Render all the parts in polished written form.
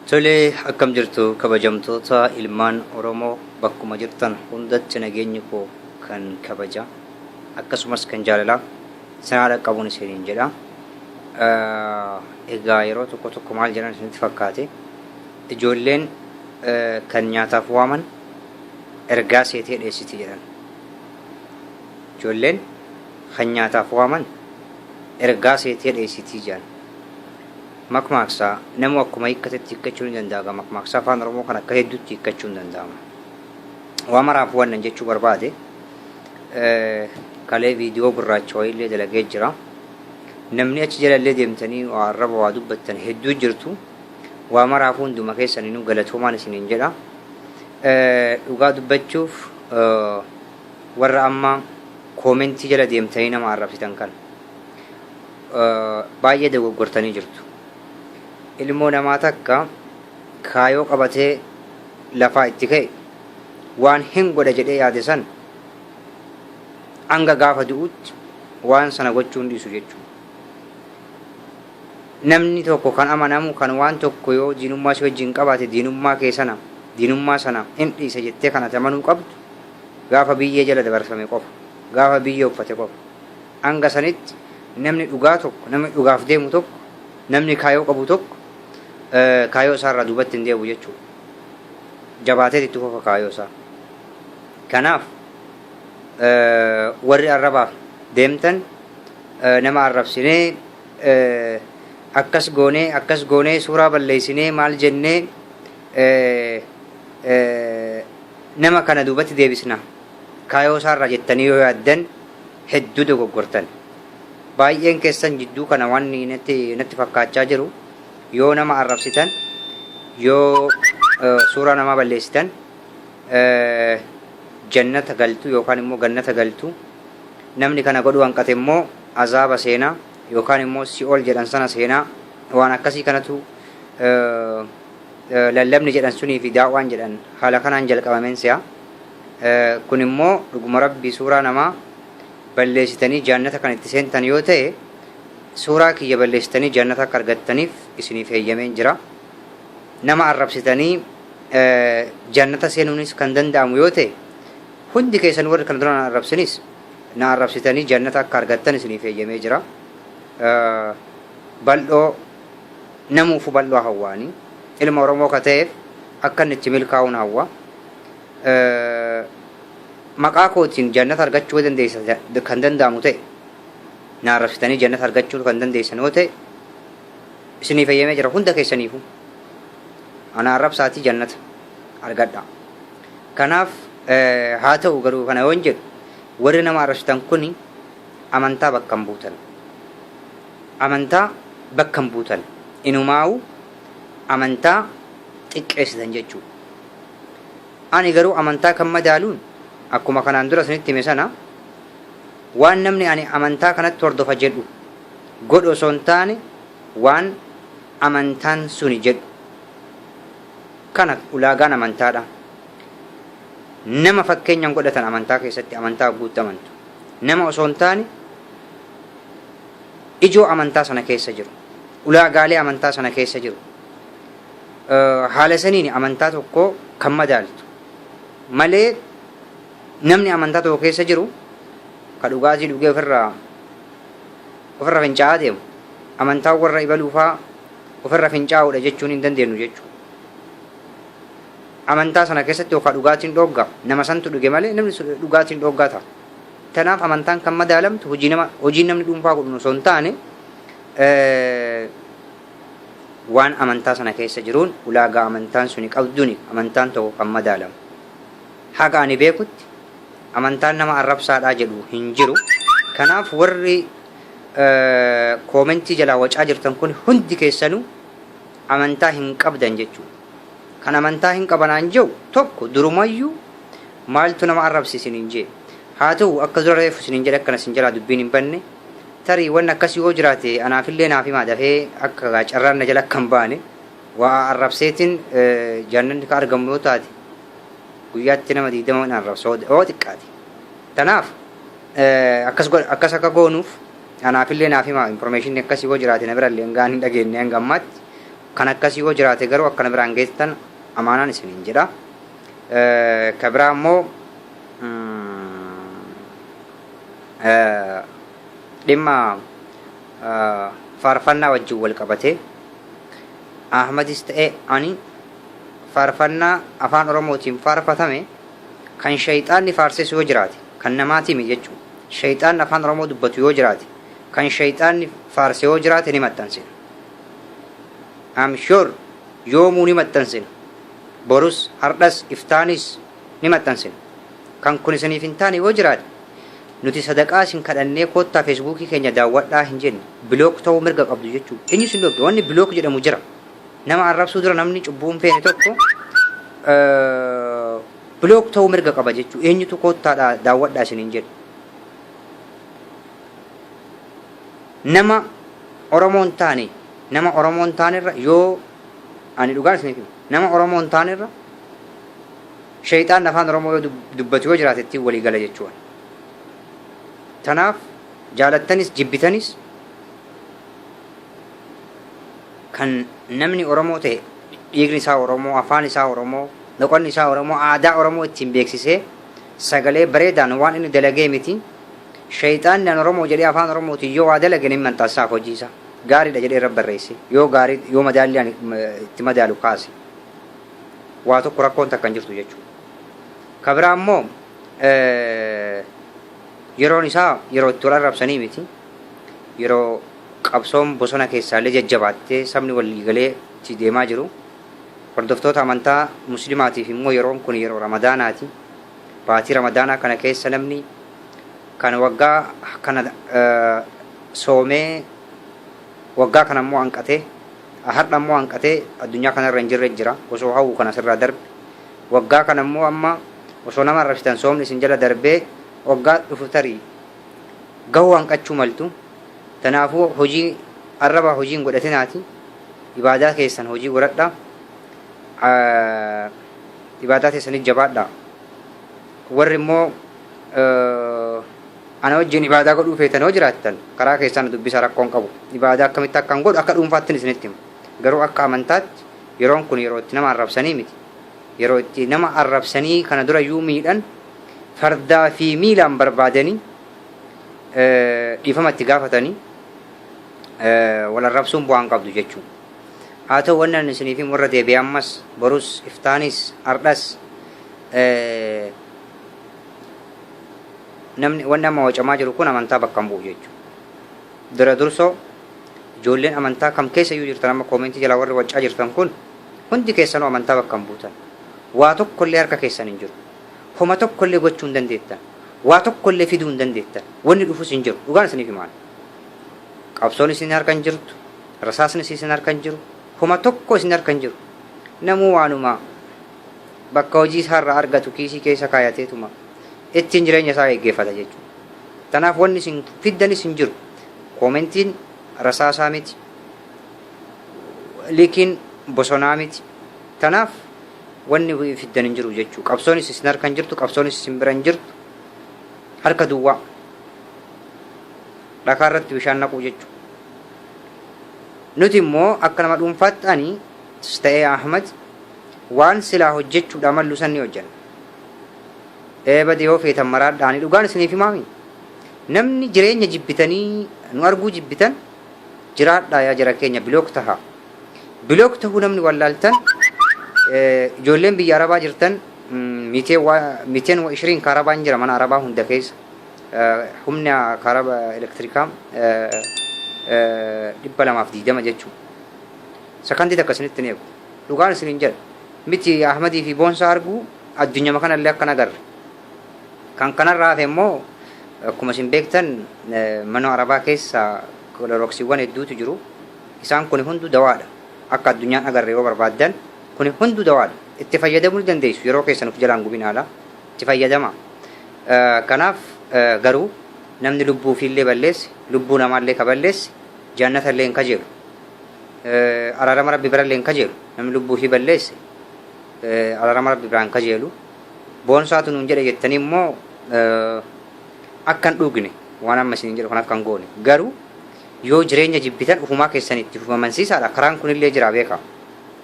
Tole, akkam jirtu kabajamtoota ilmaan Oromoo? Bakkuma jirtan hundatti nageenyi koo kan kabaja akkasumas kan jaalalaa sanaa dhaqqabuun isiniin jedha. Egaa yeroo tokko tokko maal jedhan isinitti fakkaate, ijoolleen kan nyaataaf waaman ergaa seetee dheessiti jedhan. Ijoolleen kan nyaataaf waaman ergaa seetee dheessiti jedhan. Makmaaksa namuu akkuma hiikkatetti hiikkachuu ni danda'a egaa makmaaksa Afaan Oromoo kan akka hedduutti hiikkachuun danda'ama. Waa maraaf wannan jechuu barbaade, kalee viidiyoo gurraacha wayiillee dalagee jira. Namni achi jalallee deemtanii waa arraba waa dubbattan hedduu jirtu. Waa maraafuu hunduma keessaniinuu galatoomaan isiniin jedha. Dhugaa dubbachuuf, warra amma koomentii jala deemtanii nama arrabsitan kana baay'ee dogoggortanii jirtu. Ilmoo namaa takka kaayoo qabatee lafaa itti ka'e, waan hin godha jedhee yaade san hanga gaafa du'utti waan sana gochuu hin dhiisu jechuudha. Namni tokko kan amanamu, kan waan tokko yoo diinummaa si wajjin qabaate diinummaa kee sana, diinummaa sana hin dhiisa jettee kan ati amanuu qabdu gaafa biyyee jala dabarfame qofa. Gaafa biyyee uffate qofa. Hanga sanitti namni dhugaa tokko, namni dhugaaf deemu tokko, namni kaayoo qabu tokko kaayoo isaa irraa duubatti hin deebi'u jechuudha. Jabaatee itti fufa kaayoo isaa. Kanaaf warri arrabaaf deemtan, nama arrabsinee, akkas goonee, akkas goonee, suuraa balleessinee, maal jennee nama kana duubatti deebisna kaayoo isaarraa jettanii yoo yaaddan hedduu dogoggortan. Baay'een keessan jidduu kana waan natti fakkaachaa jiru, yoo nama arrabsitan, yoo suuraa namaa balleessitan jannata galtu yookaan immoo gannata galtu, namni kana godhuu hanqate immoo azaaba seenaa yookaan immoo si'ool jedhan sana seenaa, waan akkasii kanatu lallabni jedhan sunii fi daawwaan jedhan haala kanaan jalqabameen si'a. Kun immoo dhuguma Rabbii suuraa namaa balleessitanii jannata kan itti seentan yoo ta'e, suuraa kiyya balleessitanii jannata akka argattaniif isiniif heeyyameen jira. Nama arrabsitanii jannata seenuunis kan danda'amu yoo ta'e, hundi keessan warri kana dura na arrabsinis na arrabsitanii jannata akka argattan isiniif heeyyamee jira. Bal'oo namuufu bal'oo hawwaanii ilma Oromoo ka ta'eef akka inni itti milkaa'uun hawwa. Maqaa kootiin jannata argachuu dandeessa kan danda'amu ta'e, na arrabsitanii jannata argachuu kan dandeessan yoo ta'e, isiniif eeyyamee jira hunda keessaniifuu. Ana arrabsaatii jannata argadha. Kanaaf haa ta'u garuu, kana yoon jedhu, warri nama arrabsitan kuni amantaa bakka hin buutan. Amantaa bakka hin buutan. Inumaa'u amantaa xiqqeessitan jechuudha. Ani garuu amantaa kan madaaluun akkuma kanaan dura isinitti hime sana, waan namni ani amantaa kanatti hordofa jedhu godhu osoo hin taane, waan amantaan suni jedhu. Kana ulaagaan amantaadha. Nama fakkeenyaan godhatan amantaa keessatti, amantaa guutti amantu. Nama osoo hin taane, ijoo amantaa sana keessa jiru. Ulaagaalee amantaa sana keessa jiru. Haala saniin amantaa tokko kan madaaltu malee, namni amantaa tokko keessa jiru ka dhugaatii dhugee ofirra fincaa'aa deemu amantaa warra ibaluufaa ofirra fincaa'uudha jechuun hin dandeenyu jechuudha. Amantaa sana keessatti yookaan dhugaatiin dhooggaa nama santu dhuge malee namni dhugaatiin dhooggaa ta'a. Kanaaf amantaan kan madaalamtu hojii nama, hojiin namni dhuunfaa godhu osoo hin taane, waan amantaa sana keessa jiruun, ulaagaa amantaan suni qabduuni amantaan tokko kan madaalamu. Haga ani beekutti amantaan nama arrabsaadhaa jedhu hin jiru. Kanaaf warri koomentii jalaa wacaa jirtan kun hundi keessanuu amantaa hin qabdan jechuudha. Kan amantaa hin qabanaan jiru tokko durumayyuu maaltu nama arrabsi isiniin jee. Haa ta'u, akka dura reefu isiniin jedhe, akkana isin jalaa dubbiin hin banne. Tarii wanni akkasii yoo jiraate anaafillee naaf himaa, dafee akka carraan na jala akka hin baane. Waa arrabseetiin jannanni ka argamu yoo taate, guyyaatti nama 20 hin arrabsa yoo xiqqaate. Kanaaf akkas akkas akka goonuuf anaafillee naaf himaa, information akkasii yoo jiraate na birallee hin gaan hin dhageenye hanga ammaatti. Kan akkasii yoo jiraate garuu akka na biraan geettan amaanaan isiniin jedha. Ka biraa immoo dhimma faarfannaa wajjin wal qabatee Ahmadis ta'e ani faarfannaa afaan Oromootiin faarfatame kan shayxaanni faarses yoo jiraate kan namaatii miti jechuudha. Shayxaanni afaan Oromoo dubbatu yoo jiraate kan shayxaanni faarse yoo jiraate ni maxxansina. I'm sure yoomuu ni maxxansina. Borus, hardhas, iftaanis ni maxxansina. Kan kun isiniif hin taane yoo jiraate nuti sadaqaa isin kadhannee koottaa feesbuukii keenya daawwadhaa hin jenne block ta'uu mirga qabdu jechuudha. Eenyu isin dhooge? Wanni block jedhamu jira. Nama arrabsuu dura namni cubbuu hin feene tokko block ta'uu mirga qaba jechuudha. Eenyutu koottaadhaa daawwadhaa isin hin jedhe. Nama Oromoo hin taane nama Oromoo hin taanerra yoo ani dhugaan isiniif hima. Nama Oromoo hin taanerra shayxaan afaan Oromoo yoo dubbatu yoo jiraate ittiin walii gala jechuudha. Tanaaf jaalattanis jibbitanis kan namni Oromoo ta'e dhiigni isaa Oromoo, afaan isaa Oromoo, loqonni isaa Oromoo, aadaa Oromoo ittiin beeksisee sagalee bareedaan waan inni dalagee miti. Shayxaanni an Oromoo jedhee afaan Oromootiin yoo waa dalage ni maxxansaaf hojii isaa. Gaariidha jedhee irra barreesse. Yoo gaarii yoo madaalli ani itti madaalu kaase. Waa tokko rakkoon takka hin jirtu jechuudha. Ka biraa immoo yeroon isaa yeroo itti wal arrabsanii miti. Yeroo qabsoon bosona keessaallee jajjabaattee sabni walii galee itti deemaa jiru. Hordoftoota amantaa muslimaatiif immoo yeroon kun yeroo ramadaanaati. Baatii ramadaanaa kana keessa namni kan waggaa kana soomee waggaa kana immoo hanqatee har'a immoo hanqatee addunyaa kanarra hin jirre jira osoo hawwu kan asirraa darbe waggaa kana immoo amma osoo nama arrabsitan soomni isin jala darbee waggaa dhufu tarii gahuu hanqachuu maltu tanaafuu hojii arraba hojii hin godhatinaati ibaadaa keessan hojii godhadha ibaadaa teessanit jabaadha warri immoo ana wajjin ibaadaa godhuu feetan yoo jiraattan karaa keessaa na dubbisaa rakkoon qabu. Ibaadaa akkamitti akkan godhu akka dhuunfaattin isinitti hima. Garuu akka amantaatti yeroon kun yeroo itti nama arrabsanii miti. Yeroo itti nama arrabsanii kana dura iyyuu miidhan fardaa fi miilaan barbaadanii dhiifama itti gaafatanii wal arrabsuun bu'aa hin qabdu jechuudha. Haa ta'u wanni ani isiniif himu irra deebi'ee ammas borus iftaanis hardhas namni wanni amma wacamaa jiru kun amantaa bakka hin bu'u jechuudha. Dura dursoo ijoolleen amantaa kam keessa iyyuu jirtan amma koomentii jalaa warri wacaa jirtan kun hundi keessanuu amantaa bakka hin buutan. Waa tokkollee harka keessan hin jiru. Homa tokkollee gochuu hin dandeettan. Waa tokkollee fiduu hin dandeettan. Wanni dhufus hin jiru. Dhugaan isiniif himaan. Qabsoon isin harka hin jirtu. Rasaasnis isin harka hin jiru. Homa tokko isin harka hin jiru. Namuu waanuma bakka hojii isaa irraa argatu kiisii keessa kaayateetuma ittiin jireenya isaa geggeeffata jechuudha. Tanaaf wanni isin fiddanis hin jiru. Koomentiin rasaasaa miti. Likiin bosonaa miti. Tanaaf wanni fiddan hin jiru jechuudha. Qabsoonis isin harka hin jirtu, qabsoonis isin bira hin jirtu. Harka duwwaa. Dhakaa irratti bishaan naquu jechuudha. Nuti immoo akka nama dhuunfaatti ani ta'ee Ahmad Waan silaa hojjechuudhaa mallu san ni hojjanna. Ee bade yoo feetan maraadhaa ani dhugaan isiniif himaami. Namni jireenya jibbitanii nu arguu jibbitan jiraadhaa yaa jara keenya bilook tahaa. Bilook tahuu namni wallaaltan ijoolleen biyya arabaa jirtan miiteen wa ishiriin kaarabaan jira mana arabaa hunda keessa humna kaaraba elektirikaa 220 jechuudha. Sakandii takka isinitti hin eegu. Dhugaan isiniin jedha. Miti Ahmadii fi Boonsaa arguu addunyama kanallee akka hin agarre. Kan kanarraa hafe immoo akkuma isin beektan mana Arabaa keessa kiloroksiiwwan hedduutu jiru. Isaan kuni hunduu dawaadha. Akka addunyaan agarre yoo barbaaddan kuni hunduu dawaadha. Itti fayyadamuu ni dandeessu. Yeroo keessan of jalaan gubinaadha. Itti fayyadamaa. Kanaaf garuu namni lubbuu ofiillee balleesse, lubbuu namaallee ka balleesse jaannatallee hin kajeelu. Araarama Rabbi birallee hin kajeelu. Namni lubbuu ishii balleesse araarama Rabbi biraa hin kajeelu. Boonsaatu nuun jedhe jettanii immoo akka hin dhugne waan amma isiniin jedhu kan akka hin goone. Garuu yoo jireenya jibbitan ufumaa keessan itti fufamansiisaadha. Karaan kunillee jira beekaa.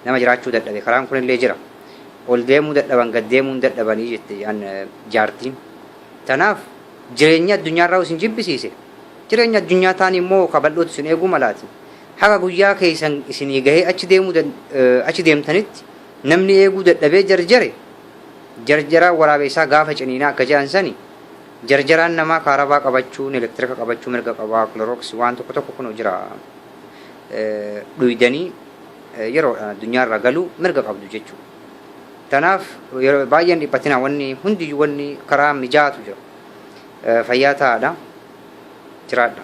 Nama jiraachuu dadhabe karaan kunillee jira. Ol deemuu dadhaban gad deemuu hin dadhabanii jette jaartiin. Tanaaf jireenya addunyaarraa isin jibbisiise. Jireenya addunyaa taan immoo ka bal'ootu isin eeguu malaati. Haga guyyaa keessan isinii gahee achi deemuu achi deemtanitti namni eeguu dadhabee jarjare jarjaraan waraabeessaa gaafa ciniinaa akka jedhan sani jarjaraan namaa kaarabaa qabachuun elektirika qabachuu mirga qabaa kilorooksi waan tokko tokko kunoo jira dhuydanii yeroodhaan addunyaarraa galuu mirga qabdu jechuudha. Tanaaf yeroo baay'een dhiphatinaa wanni hundiyyuu wanni karaa mijaatu jira. Fayyaa ta'aadha. Jiraadha.